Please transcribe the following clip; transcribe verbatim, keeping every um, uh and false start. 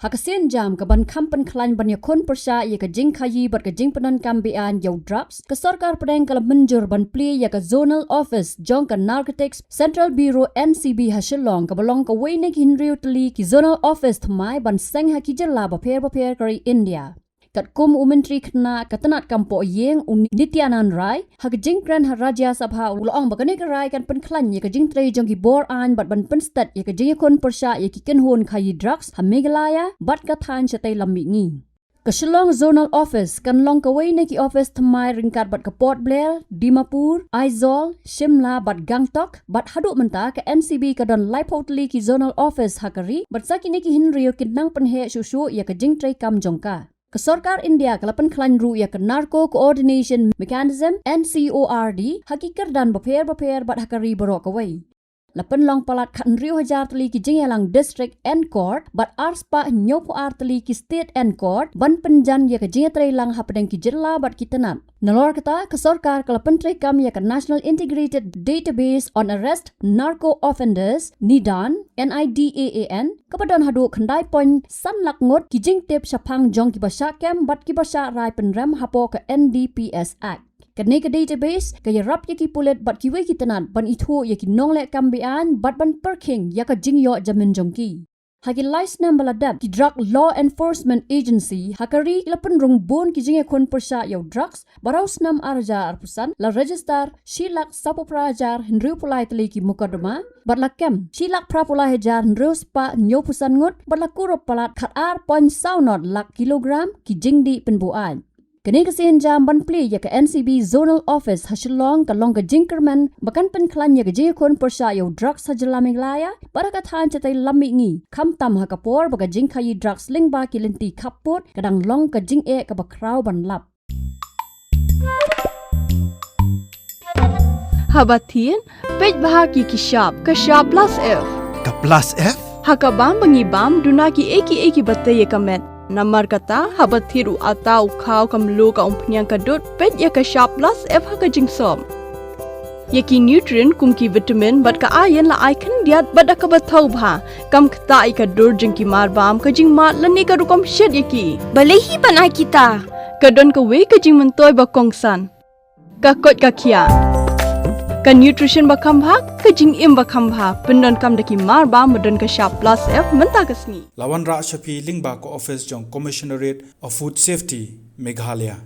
Ha ka sienjam kaban kham pynkhlaiñ ban ïakhun pyrshah ïa ka jingkhaïi bad ka jingpyndonkam beaiñ ïa u drugs, ka sorkar pdeng ka la mynjur ban plie ïa ka Zonal Office jong ka Narcotics Central Bureau, N C B, ha Shillong, kaba long kawei na ki hynriew tylli ki Zonal Office thymmai ban seng ha ki jylla bapher bapher ka ri India. Katkum u Myntri Khynnah ka tnat kam poh ïing, u Nityanand Rai, ha ka jingkren ha Rajya Sabha, u la ong ba kane ka rai kan pynkhlaiñ ïa ka jingtrei jong ki bor aiñ bad ban pynstet ïa ka jingïakhun pyrshah ïa ki kynhun khaïi drugs ha Meghalaya bad ka thaiñ shatei lam mihngi. Ka Shillong Zonal Office kan long kawei na ki office thymmai ryngkat bad ka Port Blair, Dimapur, Aizawl, Shimla bad Gangtok, bad haduh mynta ka N C B ka don laiphew tylli ki Zonal Office ha ka ri, bad sa kine ki hynriew kin nang pynheh shuh shuh ïa ka jingtrei kam jong ka. Ka sorkar India ka la pynkhlaiñ ruh ïa ka Narco Coordination Mechanism, N C O R D, ha ki kyrdan bapher bapher bad ha ka ri baroh kawei. La pynlong palat khathynriew hajar tylli ki jingïalang district NCORD bad arspah hynñiewphew ar tylli ki state NCORD ban pynjan ïa ka jingïatreilang hapdeng ki jylla bad ki tnat. Nalor kata, ka sorkar ka la pyntreikam ïa ka National Integrated Database on Arrest Narco Offenders, NIDAN, N I D A A N, kaba don haduh khyndai point san lak ngut ki jingtip shaphang jong kiba shah kem bad kiba shah rai pynrem hapoh ka N D P S Act. Kane ka database ka ïarap ïa ki pulit bad kiwei ki tnat ban ithuh ïa ki nongleh kam beaiñ bad ban pyrkhing ïa ka jingïoh jamin jong ki. Ha ki lai snem ba la dep, ki Drug Law Enforcement Agency ha ka ri ki la pynrung bun ki jingïakhun pyrshah ïa u drugs, ba ha u snem ar hajar arphew san la register shi lak sawphew phra hajar hynriewphew lai tylli ki mukotduma, bad la kem shi lak phraphew lai hajar hynriew spah hynñiewphew san ngut, bad la kurup palat khatar point saw nod lak kilogram ki jingdih pynbuaid. Kane ka sienjam ban plie ïa ka N C B Zonal Office ha Shillong ka long ka jingkyrmen ba kan pynkhlaiñ ïa ka jingïakhun pyrshah ïa u drugs ha jylla Meghalaya bad ha ka thaiñ shatei lam mihngi, khamtam ha ka por ba ka jingkhaïi drugs lyngba ki lynti khappud ka dang long ka jingeh kaba khraw ban lap. Haba thied, peit bha ki ki shap, ka shap plus F. Ka plus F? Ha ka bam ba ngi bam, duna kiei kiei kiba tei ïa ka met. Namar kata, haba thied u atta, u khaw, ka mluh, ka umphniang, ka dud, peit ïa ka shap plus F ha ka jingsop. Ïa ki nutrient kum ki vitamin bad ka iron la ai khyndiat bad da kaba thaw bha. Kam ktah ïa ka dur jong ki marbam, ka jingmad lane ka rukom shet ïa ki. Balei hi ban ai kita? Ka don kawei ka jingmyntoi ba kongsan. Ka koit ka khiah. Ka nutrition ba kham bha, ka jingim ba kham bha, pyndonkam da ki marbam ba don ka shap plus F mynta ka sngi. La wanrah sha phi lyngba ka office jong Commissionerate of Food Safety, Meghalaya.